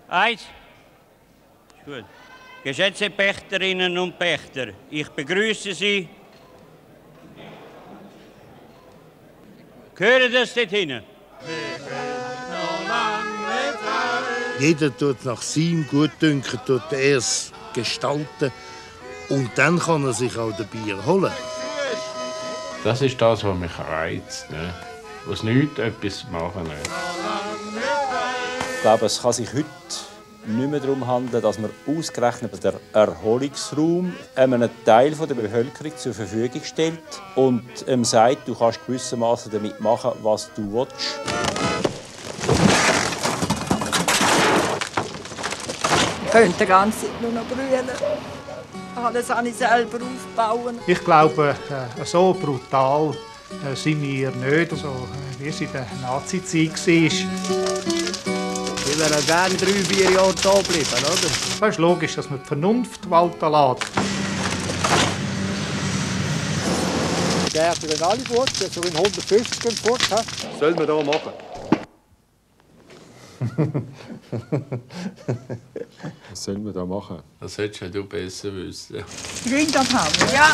Eins. Gut. Geschätzte Pächterinnen und Pächter, ich begrüße Sie. Hören das dort hinten? Jeder tut nach seinem Gutdünken es gestalten und dann kann er sich auch den Bier holen. Das ist das, was mich reizt, ne? Was nichts etwas machen. Ne? Ich glaube, es kann sich heute nicht mehr darum handeln, dass man ausgerechnet den Erholungsraum einem Teil der Bevölkerung zur Verfügung stellt und sagt, du kannst gewissermaßen damit machen, was du willst. Ich könnte die ganze Zeit nur noch brüllen. Alles habe ich selber aufbauen. Ich glaube, so brutal sind wir nicht, so, wie es in der Nazi-Zeit war. Ich wäre gerne 3-4 Jahre da bleiben, oder? Es ist logisch, dass man die Vernunft walten lässt. Die Gärten gehen alle fort, so in 150 gehen fort. Was soll man da machen? Was soll man da machen? Das hättest du besser wissen. Grün abhauen. Ja.